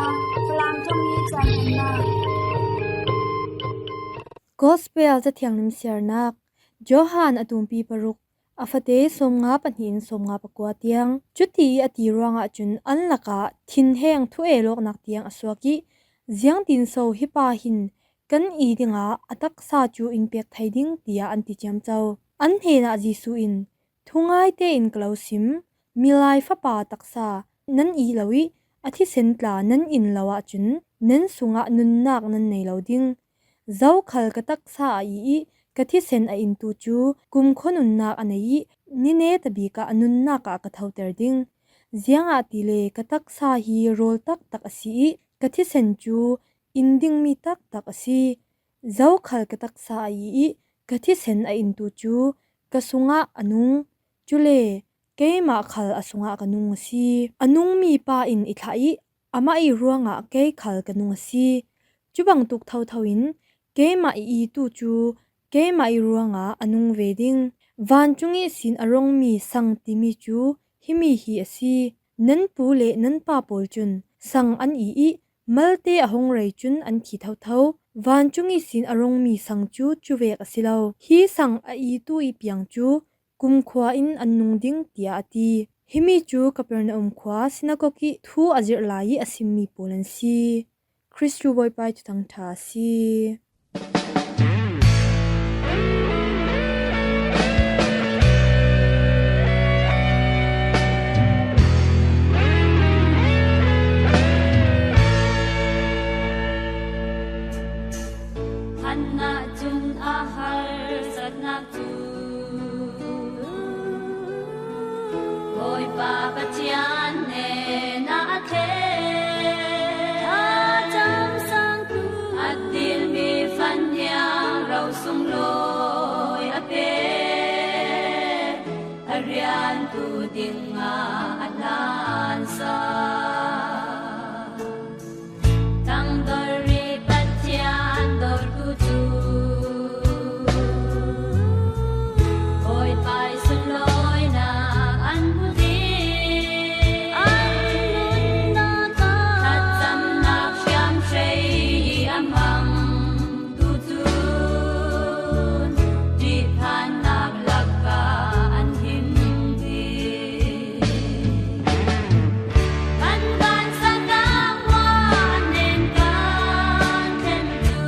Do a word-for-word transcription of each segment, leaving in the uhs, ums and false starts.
Falam ṭawngin caan hmannak. Gospel Cathiang limsiarnak. Johan a tumpi paruk, a fate sawmnga pahnih in sawmnga pakua tiang. Cuti a ti ruangah cun an lakah thinheng thu-el awknak tiang a suak ih, ziangtin so hi pa hin kan i dingah a taksa cu in pek thei ding, tiah an ti ciamco. An hnenah Jesuh in, "Thungai tein ka lo sim, Milai Fapa taksa nan i lo ih a thisen tla nan in lo ahcun nan sungah nunnak nan nei lo ding. Zokhal ka taksa a i ih ka thisen a intu cu kumkhua nunnak a nei ih ni neta bik ah a nunnak ah ka thoter ding. Ziangahtile ka taksa hi rawl taktak a si ih ka thisen cu in dingmi taktak a si. Zokhal ka taksa a i ih ka thisen a intu cu ka sungah a nung. Cule keimah khal a sungah ka nung a si. A nungmi pa in i thlah ih amah ih ruangah kei khal ka nung a si. Cu bangtuk thotho in keimah i itu cu keimah ih ruangah a nung ve ding. Vancung ihsin a rongmi sang timi cu himi hi a si. Nan pu le nan pa pawl cun sang an i ih malte a hung rei cun an thi thotho. Vancung ihsin a rongmi sang cu cuvek a si lo. Hi sang a itu ih piang cu kumkhua in an nung ding," tiah a ti. Himi cu Kapernaum khua sinagog ih thu a zirh lai ih a simmi pawl an si. Khrih cu Bawipa ih Thuthang ṭha a si. Hannah cun a harsatnak cu Bawipa Pathian hnenah a thlen. Thlacam sangtu a dilmi fanniang ro sunglawi a pek, a riantu dingah a hlansa. Tangdor i Pathian dortu cu Bawipa ih sunlawinak an hmu dih. An nunnak ah thlacamnak hriamhrei i a hmang. Tucun ṭihphannak lakah an him dih. Kan vansannak hmuah an nen kan thlen cu,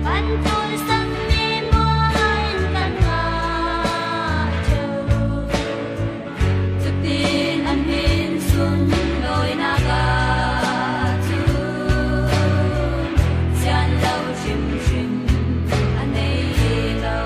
kan tulsanmi hmuah in kan ngah ṭheu. Cutin a hmin sunlawinak ah cun sian lo hrimhrim a nei lo.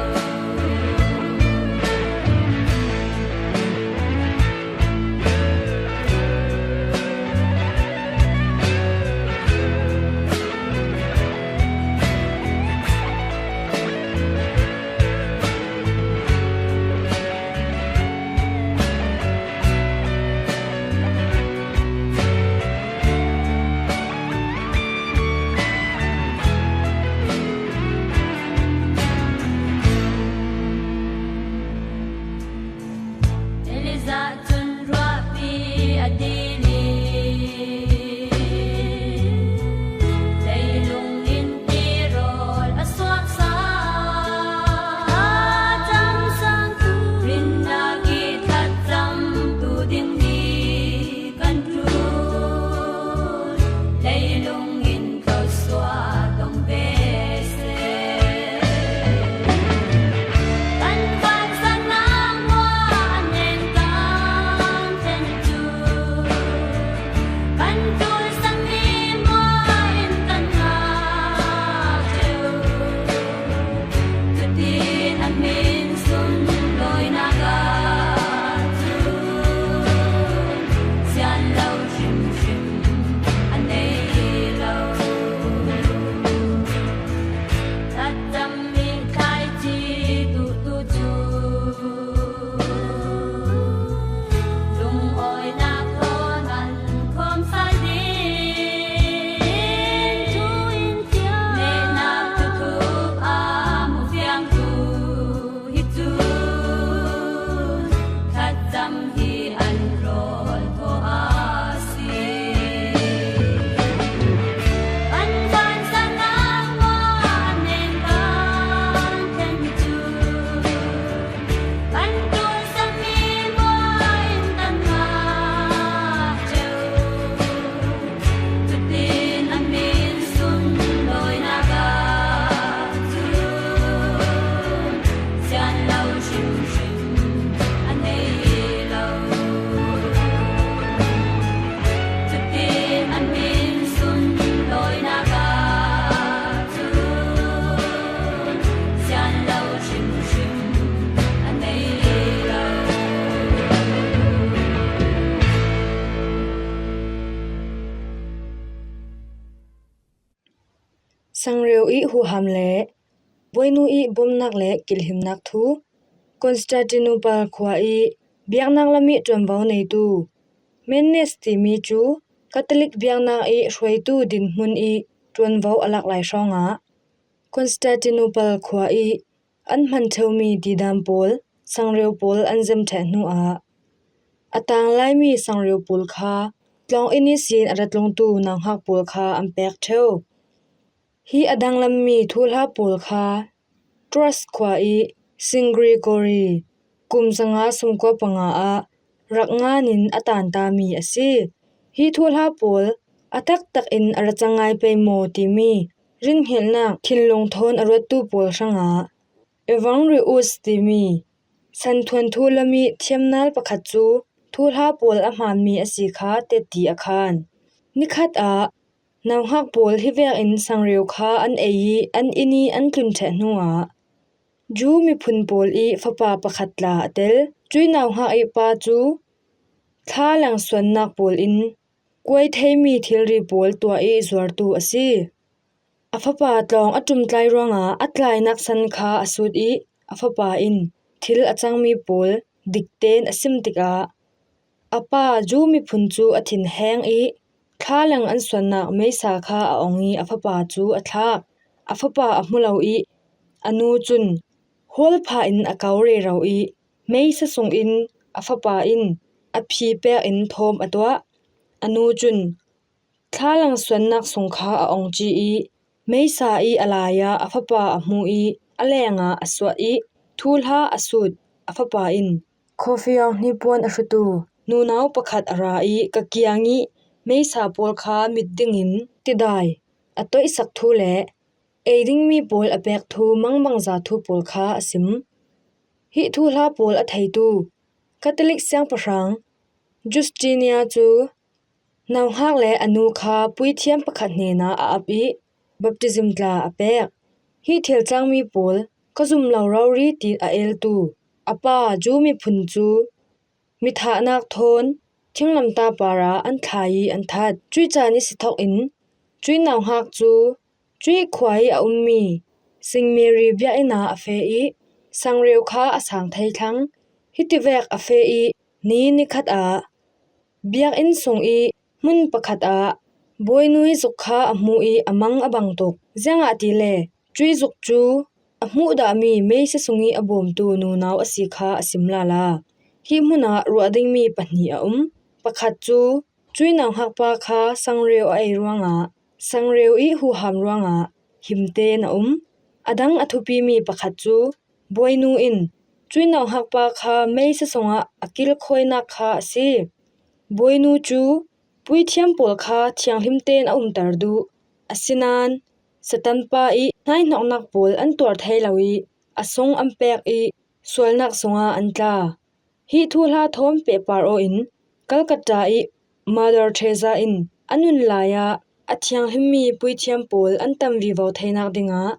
Elijah cun ruahpi a dil i leilung in tirawl a suaksak. Thlacam sangtu rinnak i thlacamtu dingmi kan ṭul. Leilung in khuasuah tong ve seh. Kan vansannak hmuah an nen kan thlen cu, kan tulsanmi hmuah in kan ngah ṭheu. Cutin a hmin sunlawinak ah cun sian lo hrimhrim a nei lo. Thlacam i thlaici tuhtu cu lungawinak thawn an khawm sal dih. Sangreu i huham le Boinu i bomnak le kilhimnak thu. Constantinople khua i biaknak lam i ṭuanvo neitu Menes timi cu Catholic biaknak i hruaitu dinhmun i ṭuanvo a lak lai hrawngah Constantinople khua i an hman ṭheumi didam pawl, sangreu pawl an zem ṭheh hnuah a tang laimi sangreu pawl kha tlawng inn ihsin a ra tlungtu nauhak pawl kha an pek ṭheu. Hi a danglammi thuhla pawl kha Tours khua i Saint Gregory kum zanga sawmkua panga ah rak ngan in a tantami a si. Hi thuhla pawl a taktak in a ra cang ngai pei maw timi rinhngilhnak thinlung thawn a ruattu pawl hrangah Evagrius timi santhuan thu lam i thiamnal pakhat cu thuhla pawl a hmaanmi a si kha tetti a khan. Nikhat ah nauhak pawl hi vekin sangreu kha an ei i an inn i an tlun ṭheh hnuah Jew miphun pawl i fapa pakhat tla a tel. Cuih nauhak i pa cu thlalang suannak pawl in kuai theimi thilri pawl tuah i zuartu a si. A fapa tlawng a ṭumtlai ruangah a tlainak san kha a sut i a fapa in thil a cangmi pawl dikten a sim tikah a pa Jew miphun cu a thinheng i thlalang an suannak meisa kha a ong i a fapa cu a thlak. A fapa a hmu lo i a nu cun hawlpha in a kau rero i meisa sungin a fapa in a phi pek in thawm a tuah. A nu cun thlalang suannak sung kha a ong ci i meisa i a lai ah a fapa a hmu i a lengah a suah i thuhla a sut. A fapa in Khofiong hnipuan a hrutu nunau pakhat a ra i ka kiang i meisa pawl kha mit dingin tidai a toihsak thu le ei dingmi pawl a pek thu mangbangza thu pawl kha a sim. Hi thuhla pawl a theitu Catholic siangpahrang Justinia cu nauhak le a nu kha puithiam pakhat hnenah a ap i baptism tla a pek. Hi thil cangmi pawl ka zum lo rori ti a eltu a pa Jew miphun cu mithahnak thawn thinglamtah parah an thlai i an that. Cuih caan i si thawk in cuih nauhak cu cuih khua i a ummi Saint Mary biakinn ah a feh i sangreu kha a sang thei thlang. Hitivek a feh i ni nikhat ah biakinn sung i hmun pakhat ah Boinu i zuk kha a hmu i a mang a bang tuk. Ziangahtile cuih zuk cu a hmuhdahmi meisa sung i a bawmtu nunau a si kha a sim lala. Hi hmunah ruah dingmi pahnih a um. Pakhat cu cuih nauhak pa kha sangreu a ei ruangah sangreu i huham ruangah himtein a um. A dang a thupimi pakhat cu Boinu in cuih nauhak pa kha meisa sungah a kilkhawinak kha a si. Boinu cu puithiam pawl kha thianghlim tein a umter duh. Asinain Satan pa i hnaihnoknak pawl an tuar thei lo i a sung an pek i sualnak sungah an tla. Hi thuhla thawn pehpar aw in Calcutta i Mother Teresa in a nun lai ah a thianghlimmi puithiam pawl an tam vivo theinak dingah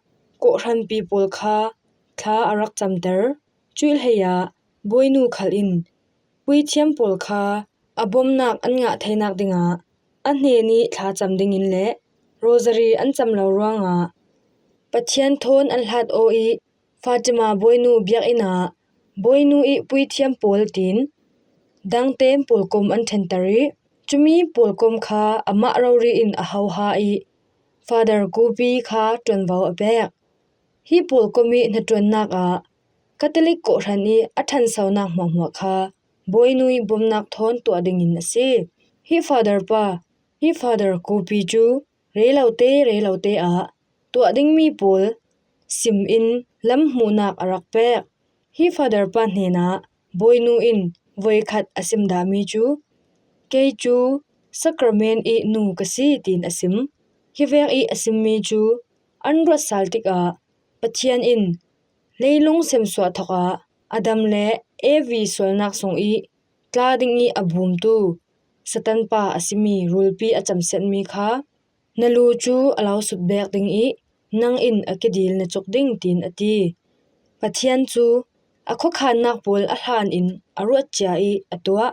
kawhhranpi pawl kha thla a rak camter. Cuih hlei ah Boinu khal in puithiam pawl kha a bawmnak an ngah theinak dingah a hnen i thla cam dingin le rosary an cam lo ruangah Pathian thawn an hlat aw i Fatima Boinu biakinn ah Boinu i puithiam pawl tiin dangten pawlkom an ṭhenter i cumi pawlkom kha amah rori in a hoha i Father Kupi kha ṭuanvo a pek. Hi pawlkom i hnaṭuannak ah Catholic kawhhran i a ṭhansonak hmuahhmuah kha Boinu i bawmnak thawn tuah dingin a si. Hi Father pa, hi Father Kupi cu reilote reilote ah tuah dingmi pawl sim in lam hmuhnak a rak pek. Hi Father pa hnenah Boinu in voikhat a sim dahmi cu kei cu Sacrament i nu ka si tiin a sim. Hi vek i a simmi cu an ruat sal tikah Pathian in leilung semsuah thawk ah Adam le Evi sualnak sung i tla ding i a bumtu Satan pa a simi rulpi a camsiatmi kha na lu cu a lo sut bek ding i nang in a kidil na cuk ding tiin a ti. Pathian cu a khuakhannak pawl a hlan in a ruat cia i a tuah.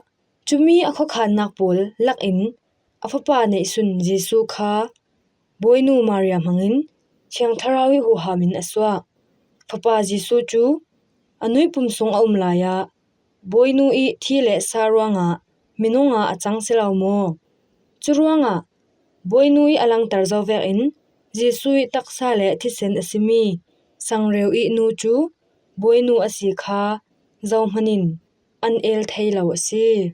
Cumi a khuakhannak pawl lakin a fapa neihsun Jesuh kha Bawinu Maria hmangin Thiang Thlarau ih huham in a suah. Fapa Jesuh cu a nuih pum sung a um lai ah Bawinu ih thi le sa ruangah minung ah a cang si lo maw? Curuangah Bawinu ih a langter zo vekin Jesuh ih taksa le thisen a simi sangreu ih nu cu Bawinu a si kha zohman in an el thei lo a si.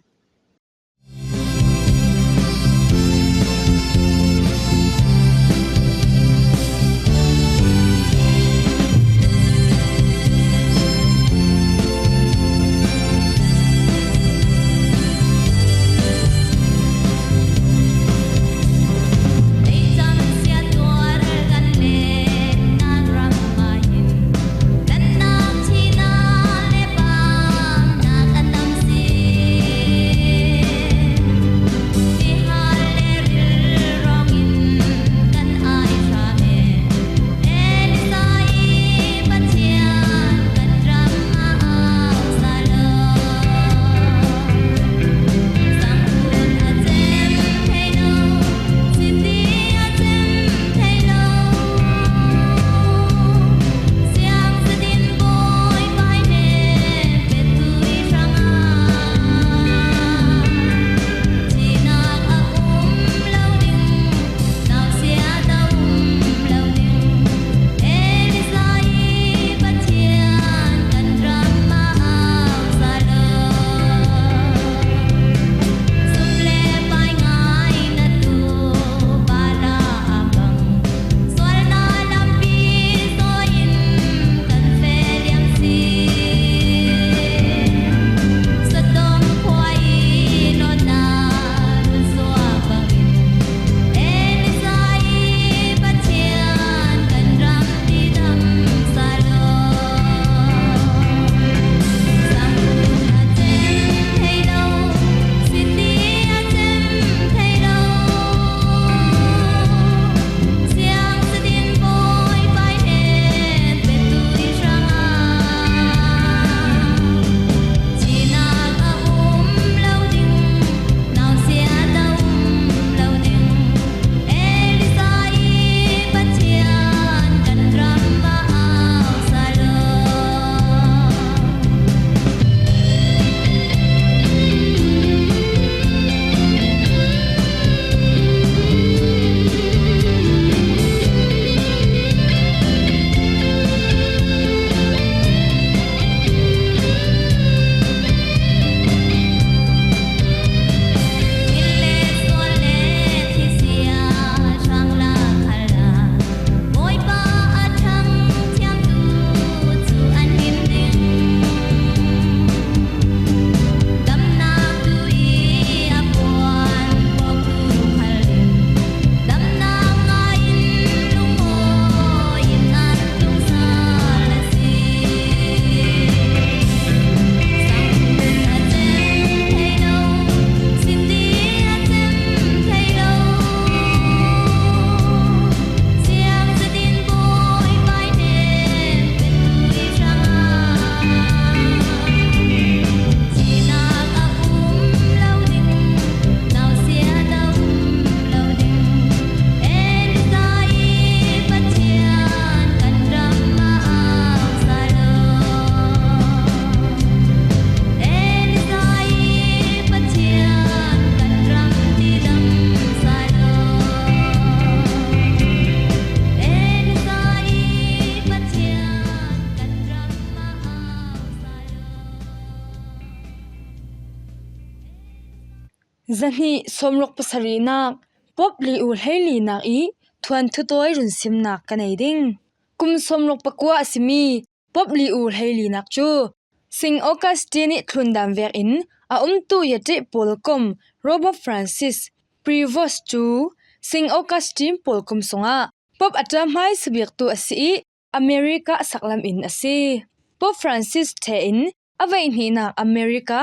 Zahnih sawmruk pasarihnak, Pope Leo hleilinak ih thuanthu tawi runsimnak ka nei ding. Kum sawmruk pakua a simi Pope Leo hleilinak cu Saint Augustine ih thlundam vekin a umtu yaṭih pawl kum Roma Francis Prevost cu Saint Augustine pawl kum sungah Pope a ṭam hmaisa biktu a si ih America saklam in a si. Pope Francis ṭheh in a veihnihnak America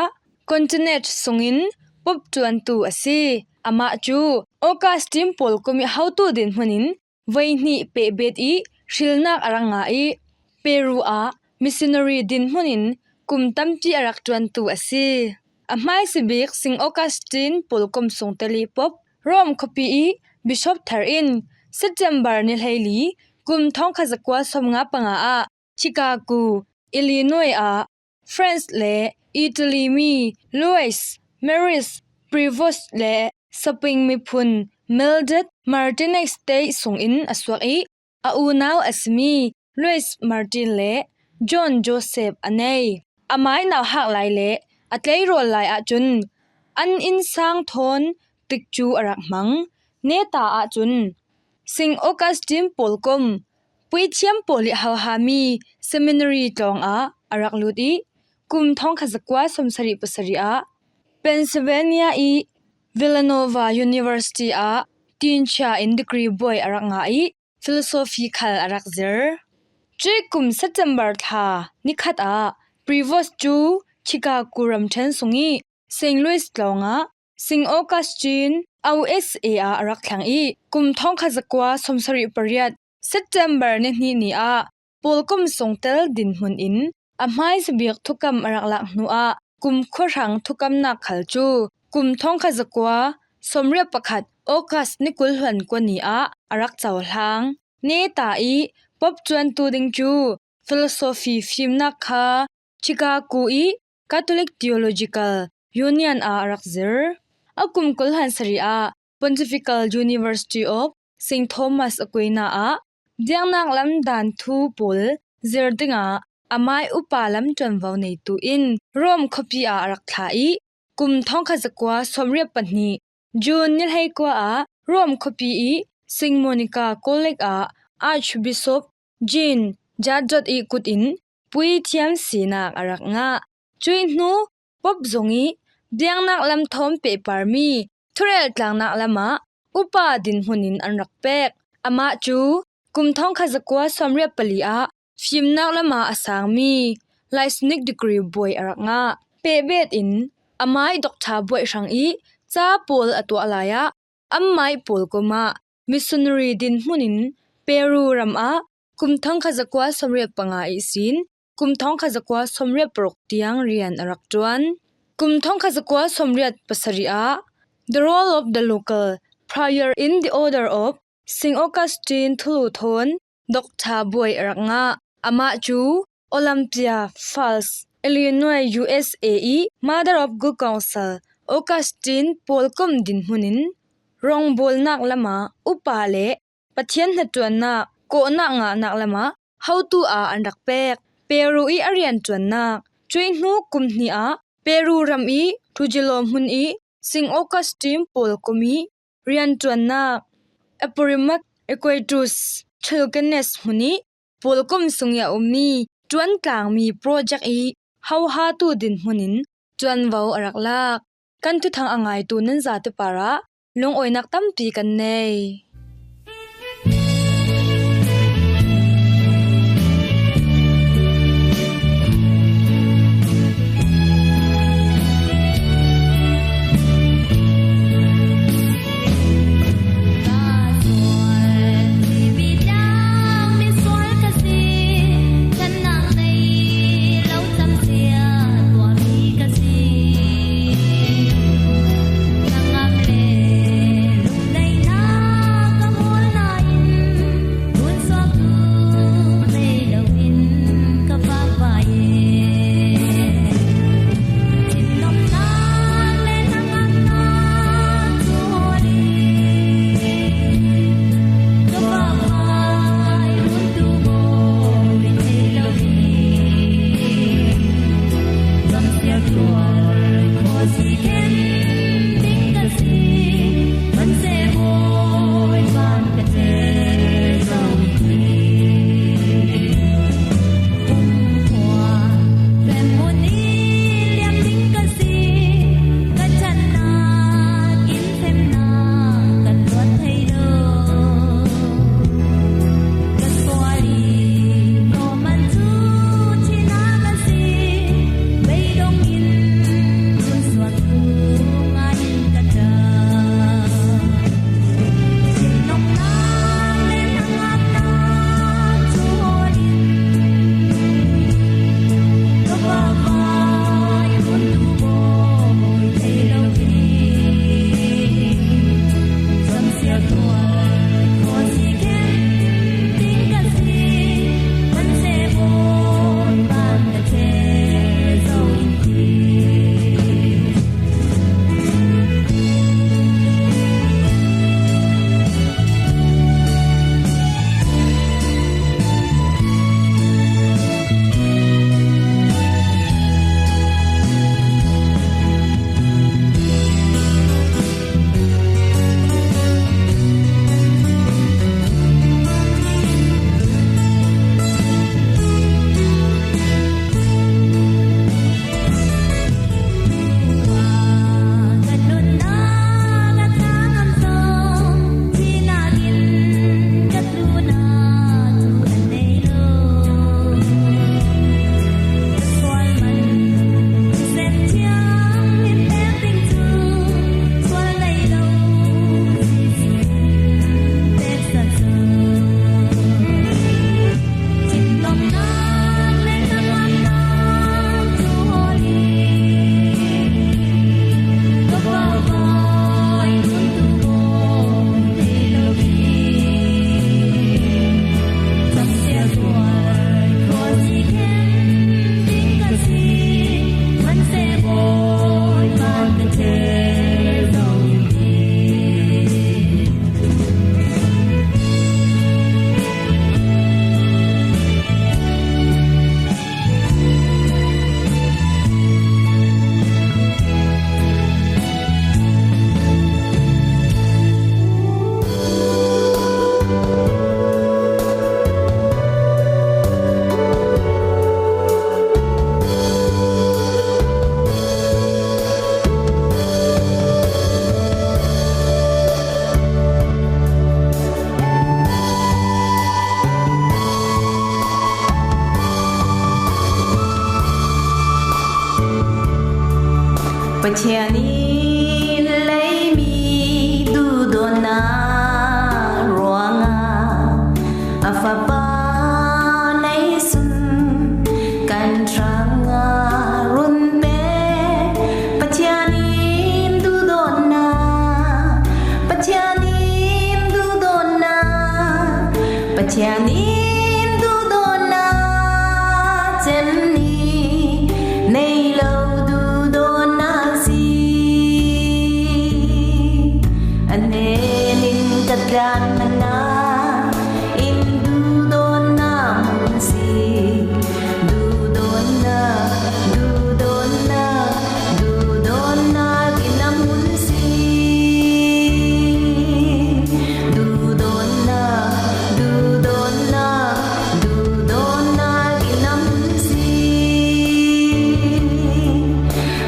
continent sungin Pope ṭuantu a si. Amah cu Augustine pawl kum ih hotu dinhmun in veihnih pehbet ih hrilnak a rak ngah ih Peru ah missionary dinhmun in kum tampi a rak ṭuantu a si. A hmaisa bik Saint Augustine pawl kum sung teli Pope Rome khuapi ih bishop thar in September ni hleili kum thawngkhat zakua sawmnga panga ah Chicago, Illinois ah France le Italy mi Louis Maurice Prevost le saping miphun Mildred Martinez State sungin a suak ih, a unau a simi Louis Martin le John Joseph a nei. Amai nauhak lai le a tleirawl lai ahcun an innsang thawn tikcu a rak hmang. Neta ahcun Saint Augustine pawlkom puithiam pawl ih hohami seminary tlawng ah a rak lut ih, kum thawngkhat zakua sawmsarih pasarih ah Pennsylvania ih Villanova University ah tinchia in degree buai a rak ngah ih, philosophy khal a rak zir. Cuih kum September thla nikhat ah Prevost cu Chicago ramṭhen sung ih Saint Louis tlawng ah Saint Augustine, U S A ah a rak thleng ih, kum thawngkhat zakua sawmsarih pariat September ni hnih ni ah pawlkom sungtel dinhmun in a hmaisabik thukam a rak lak hnuah kumkhua hrang thukamnak khal cu kum thawngkhat zakua sawmriat pakhat August ni kul hluan kua ni ah a rak cohlang. Neta ih Pope cuantu ding cu philosophy fimnak kha Chicago ih Catholic Theological Union ah a rak zir. A kum kul hluan sarih ah Pontifical University of Saint Thomas Aquin ah biaknak lam daan thu pawl zir dingah amai upa lam ṭuanvo neitu in Rome khuapi ah a rak thlah ih, kum thawngkhat zakua sawmriat pahnih June ni hleikua ah Rome khuapi ih Saint Monica College ah Archbishop Jean Jadot ih kut in puithiam sinak a rak ngah. Cuih hnu Pope zong ih biaknak lam thawm pehparmi thurel tlangnak lamah upa dinhmun in an rak pek. Amah cu kum thawngkhat zakua sawmriat pali ah fimnak lamah a sangmi laisining degree buai a rak ngah. Pehbet in amai doctor buai hrang ih ca pawl a tuah lai ah, amai pawlkom ah missionary dinhmun in Peru ram ah kum thawngkhat zakua sawmriat panga ihsin kum thawngkhat zakua sawmriat paruk tiang rian a rak ṭuan. Kum thawngkhat zakua sawmriat pasarih ah The Role of the Local Prior in the Order of Saint Augustine thulu thawn doctor buai a rak ngah. Amah cu Olympia Falls, Illinois, U S A ih Mother of Good Counsel Augustine pawlkom dinhmun in rawngbawlnak lamah upa le Pathian hnaṭuannak kawhnak ngahnak lamah hotu ah an rak pek. Peru ih a rianṭuannak cuih hnu kum hnih ah Peru ram ih Trujillo hmun ih Saint Augustine pawlkom ih rianṭuannak, Apurimac Equatus Chilcanes hmun ih pawlkom sung ih a ummi ṭuantlangmi project ih hohatu dinhmun in ṭuanvo a rak lak. Kan thuthang a ngaitu nan zate parah lungawinak tampi kan nei. Pathian in leimi duhdawnna ruangah a Fapa neisun kan hrangah run pe. Pathian in duhdawnna, Pathian in duhdawnna, Pathian in duhdawnna cem ni, nei lo duhdawnna si. A hnenin ka tlan mana in duhdawnna mun si. Duhdawnna, duhdawnna, duhdawnna in a mun si. Duhdawnna, duhdawnna, duhdawnna in a mun si.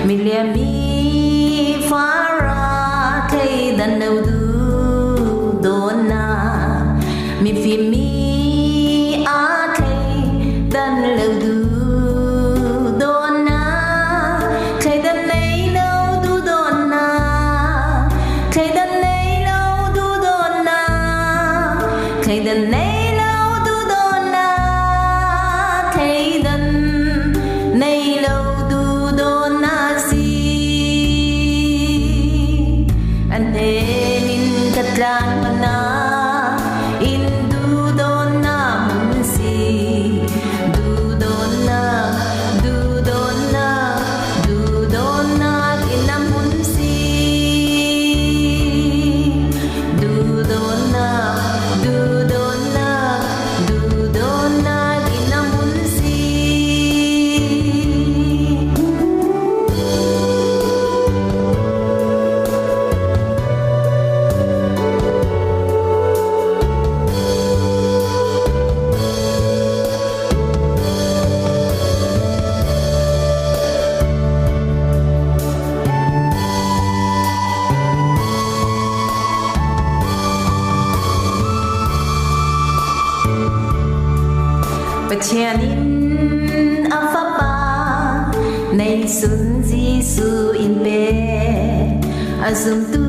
Miliam mi fara thleidan lo duhdawnna, mifim mi a thleidan lo duhdawnna, thleidan nei lo duhdawnna, thleidan nei lo duhdawnna, thleidan nei lo duhdawnna, thleidan nei lo duhdawnna si. A hnenin ka tlan mana in duhdawnna mun si. Duhdawnna, duhdawnna, duhdawnna in a mun si. Duhdawnna, duhdawnna, duhdawnna in a mun si. Pathian in a Fapa neisun Jesu in pe, a zumtu